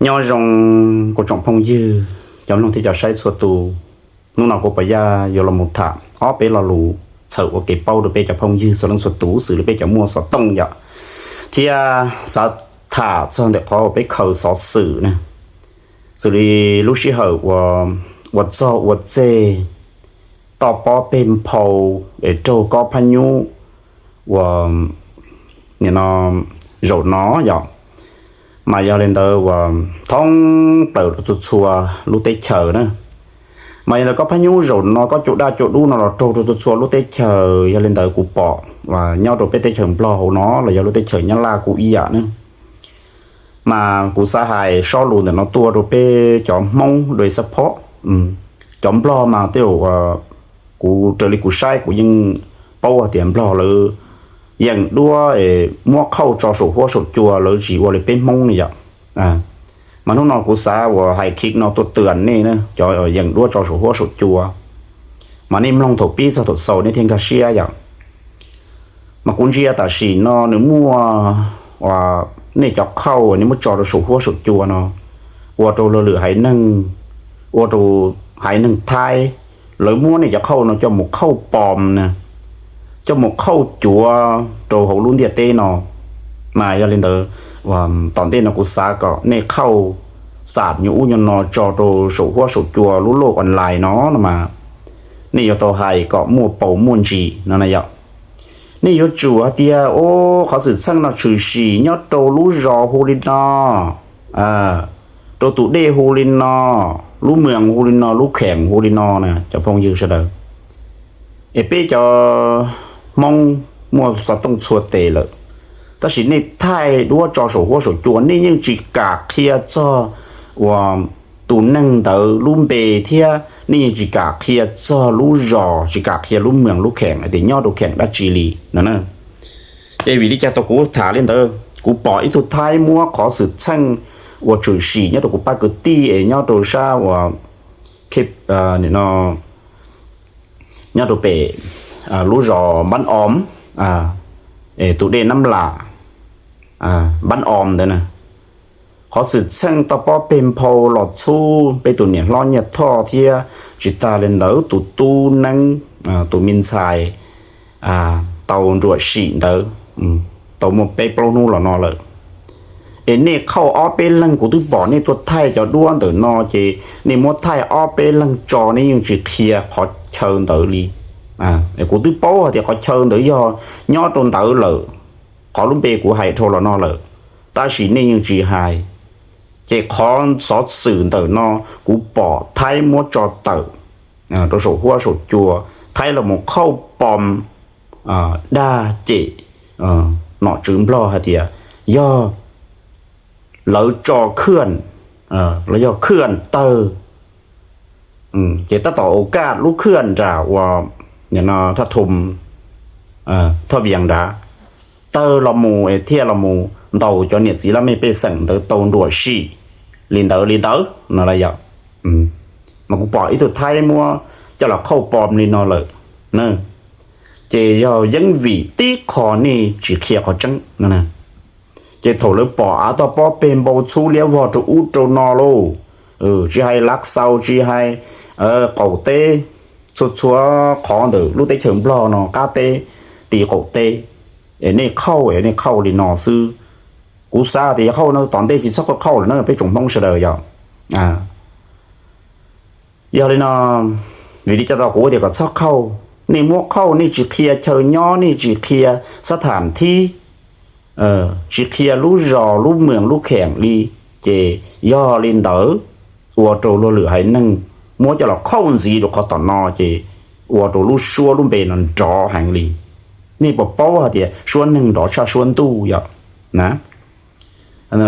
Nyob zoo kuv tsoom phooj ywg, cov mloog thiab cov saib txhua tus. Hnub no kuv Pov Yaj yuav los mus tham ob peb lo lus txhawm ua kev paub rau peb cov phooj ywg txhua leej txhua tus xws li peb cov muaj xov tooj yom, thiab xav tham txog ntawm qhov uas peb khaws xov xwm na, xws li lub sij hawm uas ua txog ua txeg toj pob peg nphau es raug kob phab nyub uas nim no zaum no yom, mas yog li ntawd uas thoob plaws rau txhua txhua lub teb chaws na. Mas yog ntawd kob phab nyub zaum no, kob cua daj cua dub no los raug rau txhua txhua lub teb chaws, yog li ntawd kuv pom nyob rau peb teb chaws Nplog hauv no los yog lub teb chaws Nyab Laj kuj ib yam na. Mas kuv xav hais sob lus ntawm no tuaj rau peb cov Hmoob dua xab phob. Cov Nplog mas tej zaum kuv raws li kuv saib kuv yeej paub hais tias Nplog lawv yeem duab muab qhauj tso saum huab saum cua, lawv tsis ua li peb Hmoob ne yom. Mas hnub no kuv xav uas hais clip no tuaj twam nej na, cov yeem duab tso saum huab saum cua, mas nej mloog thaum pib txog thaum xaus nej thiaj nkag siab yom. Mas kuv ntsia tam sim no nws muaj nej cov qhauj nej muab tso rau saum huab saum cua no, ua rau luag lwm haiv neeg, ua rau haiv neeg Thaib, lawv muab nej cov qhauj no coj mus qhauj pom na, coj mus qhauj cuav rau hauv lub ntiaj teb no. Mas yog li ntawd, tom ntej no kuv xav kom nej qhauj xam nyuag ub nyuag no tso rau saum huab saum cua lub loj online no no mas, nej yuav tau hais kom muaj paus muaj ntsis no na yom. Nej yuav tsum hais tias, o, qhov xwm txheej no tshwm sim nyob rau lub zos hu li no, rau tus dej hu li no, lub moos hu li no, lub kheem hu li no na cov phooj ywg sawv daws. Es peb cov Hmoob muaj xov tooj txhua tes lawm, tab sis nej thaij duab tso saum huab saum cua, nej yeej tsis kam qhia txog uas tus neeg ntawd lub npe thiab nej yeej tsis kam qhia txog lub zos, tsis kam qhia lub moos lub kheem hais tias nyob rau kheem dab tsi li no. Es vim li cas tau kuv tham li ntawd, kuv pom ib tug Thaib muab qhov xwm txheej uas tshwm sim nyob rau kuv pab kwv tij es nyob rau sab uas nyob rau pem lub zos Npab Om, tus dej Nab Lam, Npab Om ntawd na. Qhov xwm txheej toj pob peg nphau los txhub peb tus niam hlob Nyiaj Thoj thiab tsis tas li ntawd tus tub neeb, tus me ntxhais tau nruam sim ntawd, tau muaj peb plaub hnub los no lawm. Es nej qhauj ob peb leeg, kuv twb pom nej tuaj thaij cov duab ntawm no ces nej muab thaij ob peb leeg tso, nej yeej tsis qhia qhov chaw ntawd li. Kuv twb paub hais tias qhov chaw ntawd yog nyob rau ntawd lawm, qhov lub npe kuv hais dhau los no lawm, tab sis nej yeej tsis hais. Ces qhov xov xwm ntawm no kuv pom Thaib muab tso tawm rau saum huab saum cua, Thaib los mus qhauj pom dag cem nom tswv Nplog hais tias yog lawv tso khwj los yog khwj tawg, ces tab tom ua kaj lub khwj nram uas thaj thum, thaj vias nrad, tawg los mus thiaj los mus ntaus cov niam txiv laj mej pej xeem ntawd tau nruam sim li ntawd li ntawd no las yom. Mas kuv pom ib tug Thaib muab coj los qhauj pom li no lawm na. Ces yog yeeb vim tib qho nej tsis qhia qhov tseeb no. Ces thaum lawv pom av toj pob peg npau txhub liab vog rau ub rau no lauj, tsis hais Lav Xaus, tsis hais qaum teb, txhua txhua qhov ntawm lub teb chaws Nplog no, qab teb, tim qaum teb, es nej qhauj, es nej qhauj li no xwb. Kuv xav tias yog qhauj no tom ntej tsis txhob qhauj lawm na peb tsoom Hmoob sawv daws yom. Yog li no, vim li cas tau kuv tias kom txhob qhauj? Nej muab qhauj nej tsis qhia chaw nyob, nej tsis qhia xab tham thib, tsis qhia lub zos lub moos lub kheem li, ces yog li ntawd ua rau luag lwm haiv neeg muab coj los qhauj ntxiv rau qhov tom no ces ua rau lub suab lub npe no nrov heev li. Nej puas paub hais tias suab neeg nrov tshaj suab ntuj yom? Na,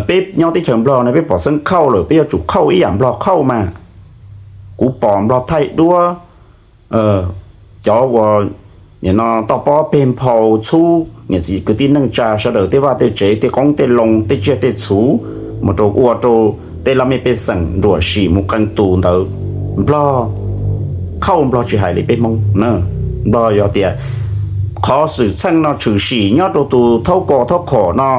peb nyob teb chaws Nplog no peb pom xeeb qhauj lawm peb yuav tsum qhauj ib yam Nplog qhauj mas. Kuv pom Nplog thaij duab cov uas nim no toj pob peg nphau txhub niam txiv kwv tij neej tsa sawv daws tej vaj tej tsev tej qoob tej loo tej tsiaj tej txhu mus rau ua rau tej laj mej pej xeem nruam sim mus qee tus ntawd, Nplog qhauj Nplog tsis hais li peb Hmoob na. Nplog yog tias qhov xwm txheej no tshwm sim nyob rau tus thaub kos thaub qhom no,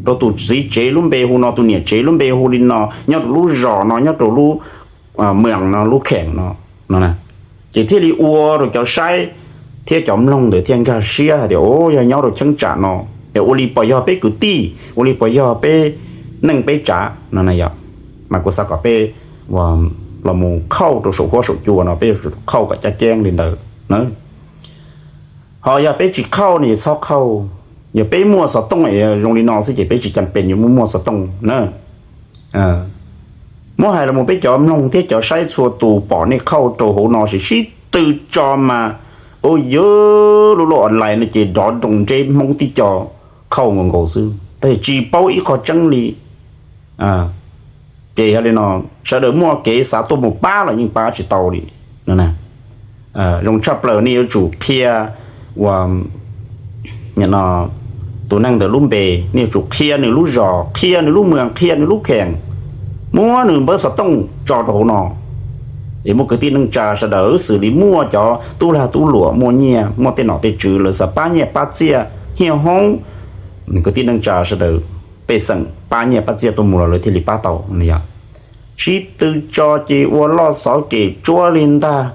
rau tus txiv tsev lub npe hu no, tus niam tsev lub npe hu li no, nyob rau lub zos no, nyob rau lub mws no, lub kheem no, no ces thiaj li ua rau cov saib thiab cov mloog ntawd thiaj nkag siab hais tias, o, yog nyob rau cheeb tsam no es ua li puas yog peb kwv tij, ua li puas yog peb neej peb tsav no na yom. Mas kuv xav kom peb los mus qhauj rau saum huab saum cua no, peb yuav tsum qhauj kom caj ceeb li ntawd na. Ho yog peb tsis qhauj no ces txhob qhauj. Yog peb muaj xov tooj es zoo li no xwb ces peb tsis cam pes yuav muaj muaj xov tooj na. Muab hais los mus peb cov mloog thiab cov saib txhua tus pom nej qhauj rau hauv no sib tw tso mas, u, yog lub lub online no ces dov nroo nreb Hmoob tib co qhauj nkaus nkaus xwb, tab sis tsis paub ib qho tseeb li. Ces yog li no, sawv daws muaj kev xav tuaj mus pab los yeej pab tsis tau li. Zoo tshaj plaws nej yuav tsum qhia ua tus neeg ntawd lub npe, nej yuav tsum qhia nws lub zos, qhia nws lub mws, qhia nws lub kheem, muab nws npawb xov tooj tso rau hauv no. Es muaj kwv tij neej tsa sawv daws xws li muaj cov tub lag tub luam muaj nyiaj muaj tej nom tej tswv, lawv xav pab nyiaj pab txiaj hiaj hoob, kwv tij neej tsa sawv daws pej xeem pab nyiaj pab txiaj tuaj mus los lawv thiaj li pab tau no yom. Sib tw tso ces ua loj xov kem tsuab li ntag.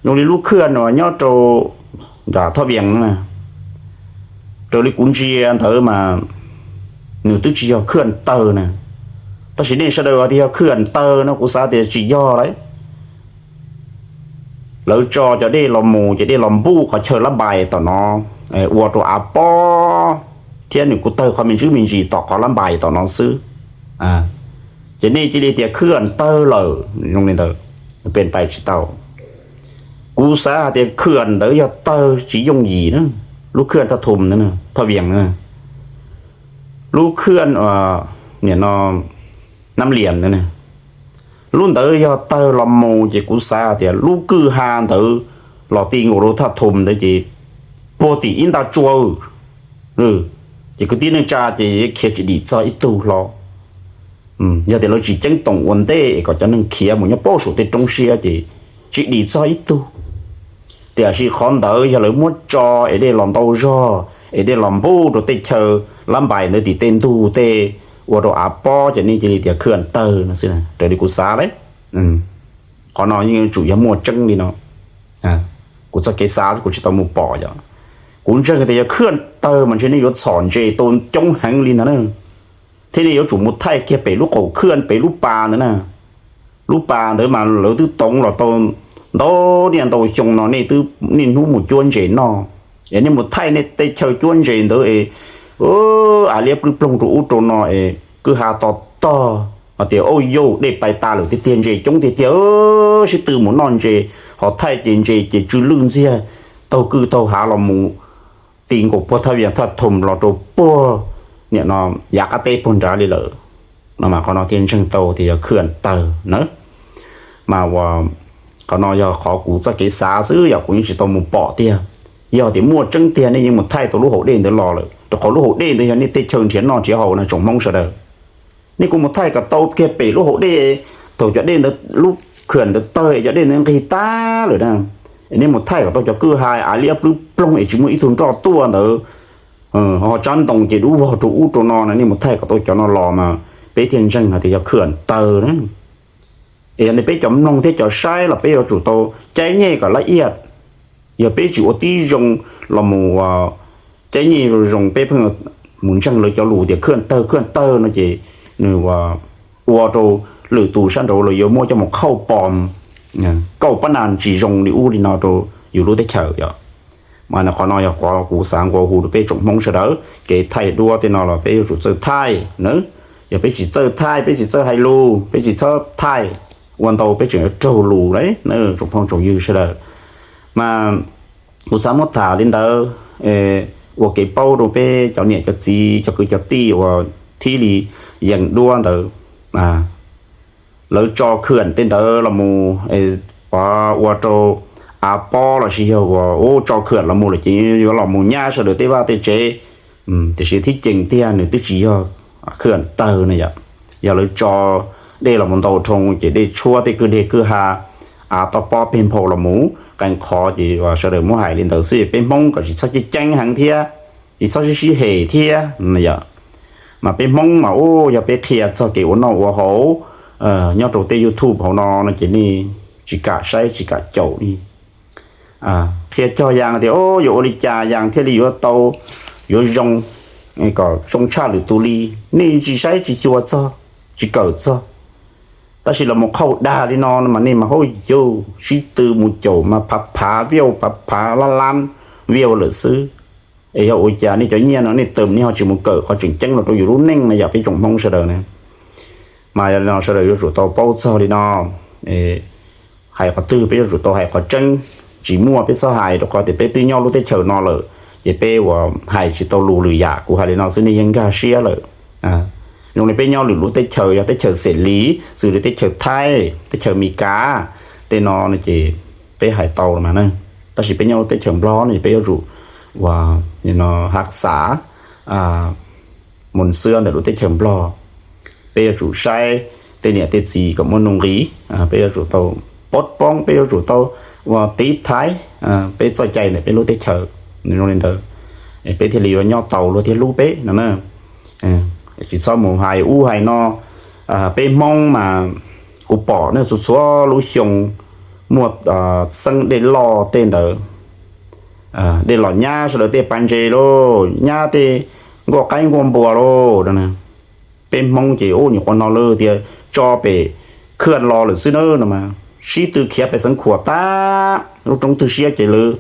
Zoo li lub khwj no nyob rau nram Thoj Vias na, raws li kuv ntsia ntawd mas nws twb tsis yog khwj tawg na, tab sis nej sawv daws tias yog khwj tawg no kuv xav tias tsis yog lawm. Lawv tso cov dej los mus ces dej los npuj qhov chaw lab npais tom no, ua rau av pob thiab nws kuj tawg qhov me ntsis me ntsis tom qhov lab npais tom no xwb. Ces nej cia li tias khwj tawg lawm zoo li ntawd, pes ntais tsis tau. Kuv xav hais tias khwj ntawd yog tawg tsis yooj yim na, lub khwj Thoj Thum, Thoj Vias na, lub khwj, nim no Nab Lias na, lub ntawd yog tawg los mus ces kuv xav tias lub kwj ha ntawd los ti nkaus rau Thoj Thum ntawd ces puag tim ib nta tsua. Ces kwv tij neej tsa ces khiav tsis dim txog ib tug hlo. Yog tias lawv tsis ceeb toom ua ntej es kom cov neeg khiav mus nyob puag saum tej roob siab ces tsis dim txog ib tug. Tiam sis qhov ntawd yog lawv muab tso es dej los ntau zog es dej los npuj rau tej chaw lab npais ntawd tim tej ntug tej ua rau av pob ces nej cia li tias khwj tawg no xwb, raws li kuv xav lawm. Qhov no yeej yuav tsum yog muaj tseeb li no. Kuv txoj kev xav kuv tsis tau mus pom yom. Kuv ntseeg tias yog khwj tawg mas ntshe nej yuav txhom ntses tau coob heev li ntag na, thiab nej yuav tsum mus thaij kiag pem lub qaum khwj pem lub pas ntawd na. Lub pas ntawd mas lawv twb toov los tau ntau niaj ntau xyoo no, nej twb niaj hnub mus cuab ntses noj, es nej mus thaij nej tej chaw cuab ntses ntawd es av liab plwb ploog rau ub rau no es kwj ha to tog, hais tias, Au yauj, dej pais tas lawm tiag tiag, ntses coob tiag tiag, sib tw mus noj ntses, ho thaij ces ntses ces tsw lwj ntxiag taug kwj taug hav los mus ti nkaus puag Thaj Vias Thaj Thoos los rau puag nim no yav qab teb puag nrad li lawm. No mas qhov no thiaj ntseeg tau tias yog khwj tawg na. Mas ua qhov no yog qhov kuv txoj kev xav xwb, yog kuv yeej tsis tau mus pom tiag. Yog tias muaj tseeb tiag nej yeej mus thaij tau lub hauv dej ntawd los lawm, rau qhov lub hauv dej ntawd yog nej tej chaw nrhiav noj nrhiav haus na tsoom Hmoob sawv daws. Nej kuj mus thaij kom tau kiag pem lub hauv dej, thaum cov dej ntawd lub khwj ntawd tawg es cov dej ntawd nqig tag lawm na, es nej mus thaij kom tau cov kwj ha av liab plwb ploog es tsis muaj ib tug nroj tuaj ntawd, ho tsab ntoo ces dub vog rau ub rau no na, nej mus thaij kom tau cov no los mas peb thiaj ntseeg hais tias yog khwj tawg na. Es yog ntawd peb cov mloog thiab cov saib los peb yuav tsum tau caij nyej kom laj iaj. Yog peb tsis ua tib zoo los mus caij nyej zoo zoo, peb pheej mus ntseeg lawv cov lus tias khwj tawg khwj tawg no ces nws ua rau lwm tus sab nraud los yuav muab coj mus qhauj pom, kauj pab nas tsis zoo li ub li no rau yus lub teb chaws yom. Mas qhov no yog qhov kuv xav nqua hu rau peb tsoom Hmoob sawv daws, kev thaij duab tej no los peb yuav tsum txawj thaij na. Yog peb tsis txawj thaij, peb tsis txawj hais lus, peb tsis txawj thaij, ua ntau peb tseem yuav raug lus lawm na tsoom phooj tsoom ywg sawv daws. Mas kuv xav muab tham li ntawd ua kev paub rau peb cov niam cov txiv cov kwv cov tij uas thib li yees duab ntawd. Lawv tso khwj tej ntawd los mus ua rau av pob lossis yog ua tso khwj los mus lawm ces yuav los mus nyab sawv daws tej vaj tej tsev. Tiam sis thib cees tiag nws twb tsis yog khwj tawg na yom. Yog lawv tso dej los mus ntau dhau ces dej tshuab tej kwj deg kwj ha, av toj pob peg nphau los mus qee qhov ces sawv daws muab hais li ntawd xwb, peb Hmoob kom tsis txhob ceeb ceeb heev thiab, tsis txhob sib sib hem thiab na yom. Mas peb Hmoob mas ub, yog peb qhia txog kev ua noj ua haus nyob rau tej YouTube hauv no no ces nej tsis kam saib tsis kam caum li. Qhia cog yas tias o yuav ua li cas yas thiaj li yuav tau, yuav zoo, kom zoo tshaj lwm tus li, nej tsis saib tsis xyuas txog, tsis kawm txog. Tab sis los mus qhau dag li no mas nej mas hauj yauj sib tw mus caum mas phav phav view, phav phav lab lab view lawm xwb. Es yog ua cas nej cov nyiaj no nej tawm nej ho tsis mus kawm qhov tseem ceeb los rau yus lub neej na yom, peb tsoom Hmoob sawv daws na? Mas yog li no sawv daws yuav tsum tau paub txog li no. Hais qhov twg peb yuav tsum tau hais qhov tseeb, tsis muaj peb txhob hais, rau qhov tias peb twb nyob lub teb chaws no lawm, ces peb ua hais tsis tau lus lwm yam. Kuv hais li no xwb nej yeej nkag siab lawm. Zoo li peb nyob lwm lub teb chaws, yog teb chaws xem li, xws li teb chaws Thaib, teb chaws Amelikas, tej no ces peb hais tau los mas na. Tab sis peb nyob lub teb chaws Nplog no ces peb yuav tsum ua hav xav mus xwb ntawm lub teb chaws Nplog. Peb yuav tsum saib tej niam tej txiv kom muaj nuj nqis, peb yuav tsum tau pov poob, peb yuav tsum tau ua tiv thaiv peb txoj cai ntawm peb lub teb chaws. Nws zoo li ntawd, peb thiaj li yuav nyob tau luag thiaj hlub peb no na. Tsis txhob mus hais ub hais no. Peb Hmoob mas kuv pom nej txhua txhua lub xyoo muaj xeeb dej loj tej ntawd, dej los nyab sawv daws tej pas ntses lauj, nyab tej nkuaj qaib nkuaj npua lauj. Peb Hmoob ces ub nyuam qhuav no lawv tias tso pem khwj los lawm xwb na no mas sib tw khiav pem Xeev Khuam tag, lub roob twb siab ces lawv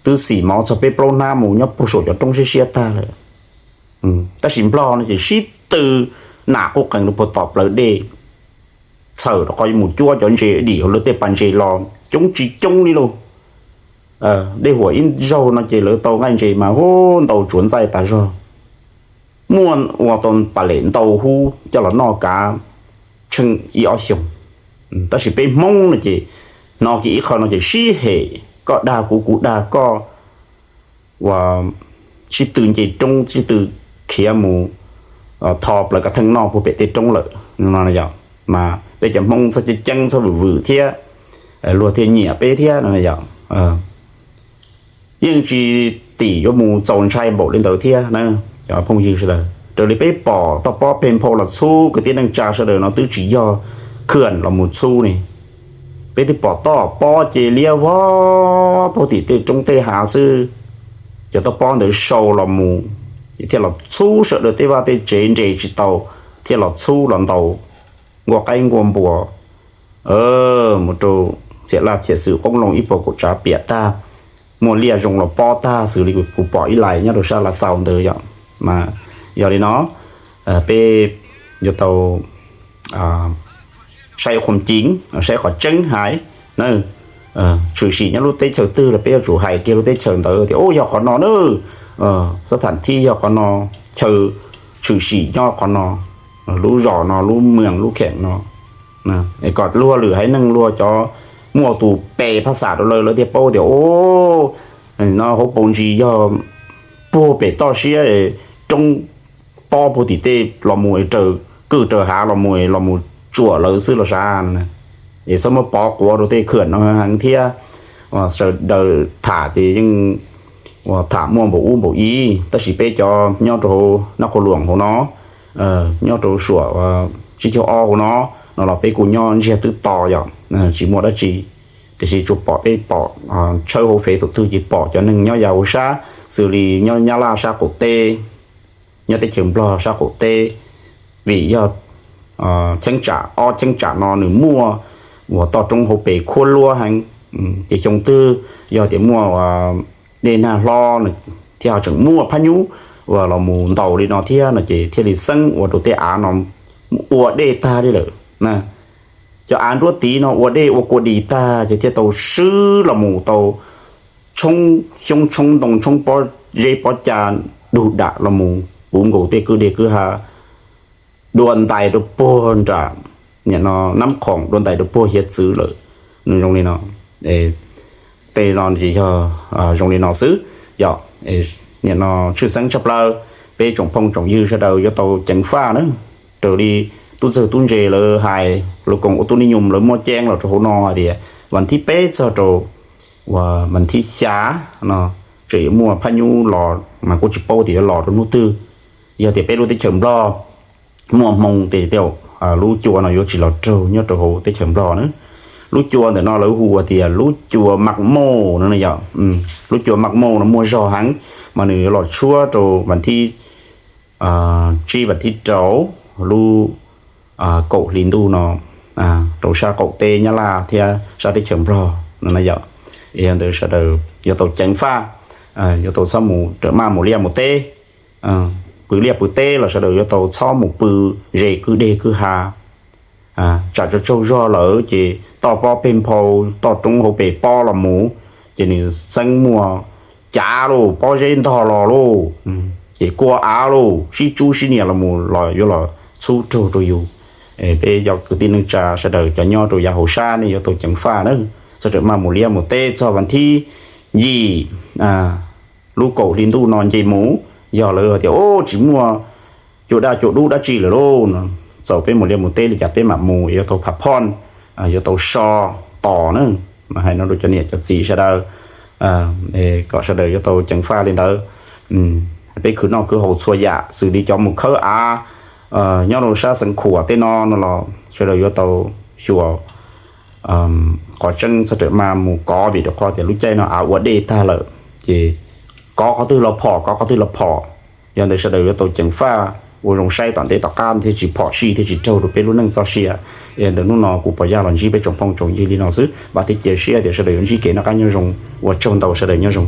twb xim mov txog peb plaub hnab mus nyob puag saum cov roob siab siab tag lawm. Tab sis Nplog no ces sib tw nam quj qees rau puag tom plawv dej, txhawm rau qhov yuav mus cuab cov ntses dim hauv lawv tej pas ntses los coob tsis coob li lauj. Dej huam ib zaug no ces lawv tau nqaij ntses mas hu ntau tsuav ntxaij tas zog. Muaj ua tau pas lem ntau hub coj los noj kav tsheej ib ob xyoos. Tab sis peb Hmoob no ces hnov kiag ib qho no ces sib hem, koj dag kuv, kuv dag koj, ua sib tw nce roob, sib tw khiav mus tho plawv kav theej noj puag pem tej roob lawm no yom. Mas peb cov Hmoob txhob ceeb ceeb, txhob vwm vwm thiab, luag thiaj nyiam peb thiab no yom. Yeej tsis tim yuav mus txaus ntshai npaum li ntawd thiab na, cov phooj ywg sawv daws. Raws li peb pom toj pob peg nphau los txhub kwv tij neej tsa sawv daws no twb tsis yog khwj los mus txhub ne. Peb twb pom toj pob ces liab vog puag tim tej roob tej hav xwb. Cov toj pob ntawd sau los mus thiaj los txhub sawv daws tej vaj tej tsev, nres tsis tau thiaj los txhub los ntaus nkuaj qaib nkuaj npua mus rau txhiam laj txhiam xwm qoob loo ib puas kaum tsav piam tag, muaj liaj zoo los pob tag xws li kuv pom ib lais nyob rau sab Lav Xaus ntawd yom. Mas yog li no peb yuav tau saib qhuam ceev, saib qhov tseeb hais na. Tshwm sim nyob lub teb chaws twg los peb yuav tsum hais kiag lub teb chaws ntawd tias ub yog qhov no na, xab tham thib yog qhov no, chaw tshwm sim nyob qhov no, lub zos no, lub mees lub kheem no. Kom luag lwm haiv neeg luag cov muaj tus pes phaj xam rau lawv, lawv thiaj paub tias ub no hauv paus ntsis yog puag pem toj siab roob pob puag tim tej los mus es raws kwj raws hav los mus es los mus tsuam lawv xwb los sav. Es txhob muab pov quav rau tej khwj no heev thiab. Sawv daws tham ces yeej tham muaj npaum ub npaum ib, tab sis peb cov nyob rau hauv Naj Qhua Luam hauv no, nyob rau suam tsib caug ob hauv no, no los peb kuj nyob ntsiag twb to yom, tsis muaj dab tsi. Tiam sis tsuas pom peb pom tshawb hauv Facebook thaum twg ces pom cov neeg nyob yav hauv sab, xws li nyob Nyab Laj sab qaum teb, nyob teb chaws Nplog sab qaum teb, vim yog cheeb tsam, ob cheeb tsam no nws muaj uas toj roob hauv pes khuab luab heev. Ces xyoo twg yog tias muaj dej nag hlob thiab ho tseem muaj phab nyub uas los mus ntaus li no thiab no ces thiaj li xeeb ua rau tej av no ua dej tag li lawm. Cov av nruab tid no ua dej ua kua dis tag ces thiaj tau swb los mus tau tshoob xyoob tshoob ntoo tshoob pob zeb pob ca dug dam los mus puv nkaus tej kwj deg kwj ha, dua ntais rau puag nram nim no Nab Khoom, dua ntais rau puag hiav txwv lawm. Nws zoo li no, tej no ces yog zoo li no xwb. Yog nim no tshwj xeeb tshaj plaws peb tsoom phooj tsoom ywg sawv daws yuav tau ceev faj na. Raws li tub txawg tub ntse lawv hais, lawv koom ua tub nib nyum lawv muab ceeb los rau hauv no hais tias vas thib peb txog rau vas thib xya no tseem yuav muaj phab nyub los mas kuj tsis paub tias yuav los rau hnub twg. Yog tias peb lub teb chaws Nplog muaj hmoo tes tias lub cua no yuav tsis los raug nyob rau hauv teb chaws Nplog na. Lub cua ntawm no lawv hu ua tias lub cua Maj Mauj no yom. Lub cua Maj Mauj no muaj zog heev, mas nws yuav los tshuab rau vas thib tsib vas thib rau lub kaum hli ntuj no rau sab qaum teb Nyab Laj thiab sab teb chaws Nplog no yom. Yog ntawd sawv daws yuav tau ceev faj, yuav tau txhob mus rawm maj mus liaj mus teb, pw liaj pw teb los sawv daws yuav tau txhob mus pw ze kwj deg kwj ha. Tsam tsaug tsaug zog lawm ces toj pob peg nphau, toj roob hauv pes pob los mus, ces nws txeeb muaj cav lauj, pob zeb ntog los lauj, ces kua av lauj, sib tsub sib nias los mus los yuav los txhub raug rau yus. Peb cov kwv tij neej tsa sawv daws cov nyob rau yav hauv sab nej yuav tau ceev faj na. Txhob rawm maj mus liaj mus teb txog vas thib yim lub kaum hli ntuj no nce mus. Yog lawv tias tsis muaj cua daj cua dub dab tsi lawm lauj no, txaus peb mus liaj mus teb li cas peb mam mus, yuav tau phav phoj, yuav tau so tos na. Mas hais no rau cov niam cov txiv sawv daws, kom sawv daws yuav tau ceev faj li ntawd. Peb khwv noj khwv haus txhua yam xws li cov mus khawb av nyob rau sab Xeev Khuam tej no no los sawv daws yuav tau xyuas qhov tseeb, txhob rawm maj mus kov vim rau qhov tias lub caij no av ua dej tag lawm, ces kov qhov twg los phom, kov qhov twg los phom. Yog ntawd sawv daws yuav tau ceev faj ua zoo saib tom ntej tom qab thiaj tsis phom sij thiaj tsis raug rau peb lub neej txoj sia. Yog ntawd hnub no kuv Pov Yaj los ntsib peb tsoom phooj tsoom ywg li no xwb, vam thiab cia siab tias sawv daws yuav ntsib kev noj qab nyob zoo. Ua tsaug ntau, sawv daws nyob zoo.